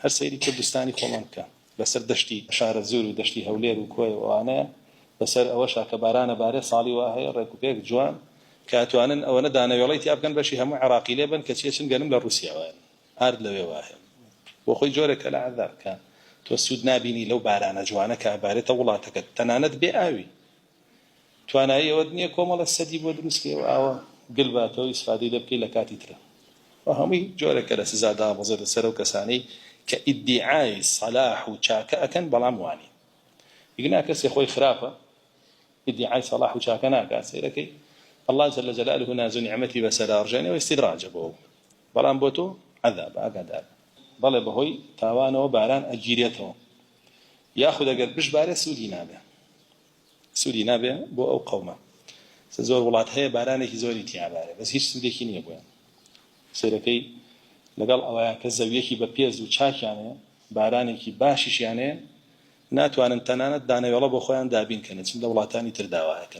هەر سەیری کوردستانی خۆمان بکە بەسەر دەشتی شارەزوور و دەشتی هەولێر و کۆیە و ئەوانەیە بەسەر ئەوەشا کە باران ئەبارێ ساڵی وا هەیە ڕێک و پێک جوان کە ئەتوانن ئەوەنە دانەوێڵەی تیا بکەن بەشی هەموو عێڕاقی لێ بەن کەچی ئەچن گەنم لە ڕووسیاوە ئەنێرن ئارد لەوێوە ئەهێنن بۆ خۆی جۆرێکە لە عەزاب کە تۆ سوود نابینی لەو بارانە جوانە کە ئەبارێتە وڵاتەکەت تەنانەت بێ ئاوی توانایی ئەوەت نییە کۆمەڵە سەدی بۆ دروست کەی ئەو ئاوە گل باتەوە ئیسفادەی لێ بکەی لە کاتی ترا و هەمووی جۆرێکە لە سزا دابەزێتە سەر ئەو کەسانەی کە ئیدیعای سەلاح و چاکە ئەکەن بەڵام وانین ئیگنا کەسێ خۆی خراپە ئیدیعای سەلاح و چاکە ناکات سەیرەکەی اللە جل جلاله ناز و نیعمەتی بەسەرا ڕژێنێ و ئیستیدراجە بۆ ئەو بەڵام بۆ تۆ عەزابە ئاگادار بە. بەڵێ بەهۆی تاوانەوە باران ئەگیرێتەوە یاخود ئەگەر بشبارێ سوودی نابێ سوودی نابێ بۆ ئەو قەومە سە زۆر وڵات هەیە بارانێکی زۆری تیا بارێ بەس هیچ سوودێکی نییە بۆیان سەیرەکەی لەگەڵ ئەوەیان کە زەویەکی بە پێز و چاکیان هەیە بارانێکی باشیشیان هەیە ناتوانن تەنانەت دانەوێڵە بۆ خۆیان دابین کەن چن لە وڵاتانی تر داوا ئەکەن.